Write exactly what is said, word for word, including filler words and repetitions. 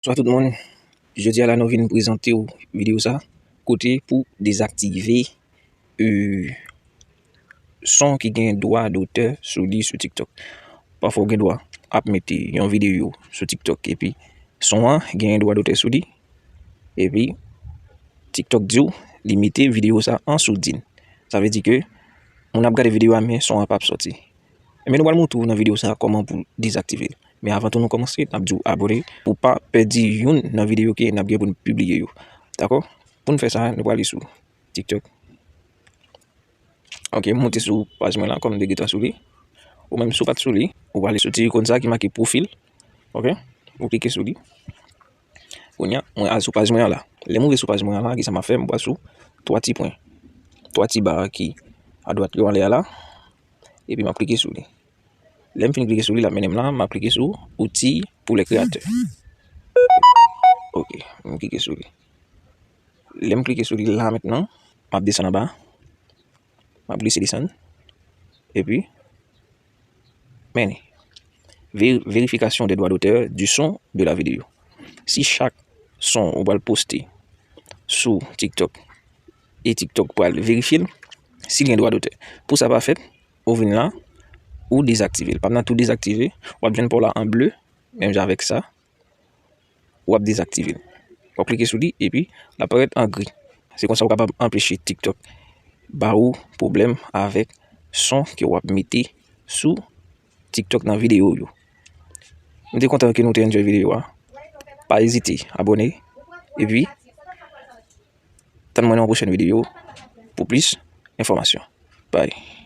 Bonswa tout moun. Jodi a la nou vin prezante w videyo sa, kote pou dezaktive, euh, son ki gen dwa dotè sou li sou TikTok. Pafwa w gen dwa ap mete yon videyo sou TikTok epi son an gen dwa dotè sou li, epi TikTok di w li mete videyo sa an sourdine. Sa vle di ke moun ap gade videyo a, men son an p ap sòti. Ebyen, nou pral montre w nan videyo sa a kòman pou dezaktive l. Men avan tou nou kòmanse, n ap di w abòne pou w pa pèdi youn nan videyo ke n ap gen pou n pibliye yo. Dakò? Pou n fè sa, nou prale sou TikTok. Ok, m monte sou paj mwen la, kòm m te gentan sou li. Ou menm, si w pa t sou li, ou prale sou ti ikòn sa ki make pwofil. Ok? Ou klike sou li. Kounye a, mwen al sou paj mwen an la. Lè m rive sou paj mwen an la, kisa m ap fè? M pral sou twa ti pwen, twa ti ba ki adwat yo anlè a la. Epi m ap klike sou li. Lè m fin klike sou li, l ap mennen m la, m ap klike sou outil pour les créateurs. Ok, m klike sou li. Lè m klike sou li la mentnan, m ap desann anba. M ap glise desann. Epi, men, vérification des droits d'auteur du son de la vidéo. Si chak son ou pral poste sou TikTok e TikTok pral verifye l, si l gen dwa dotè. Pou sa pa fèt, ou vin la, ou dezaktive l. Pa m nan tou dezaktive, w ap jwenn pa w la an ble, menm jan avèk sa, w ap dezaktive l. W ap klike sou li, epi l ap parèt an gri. Se konsa w kapab anpeche TikTok ba ou pwoblèm avèk son ke w ap mete sou TikTok nan videyo w yo. M te kontan ke nou te enjoy videyo a. Pa ezite abòne, epi tann mwen nan yon pwochèn videyo pou plis enfòmasyon. Bye.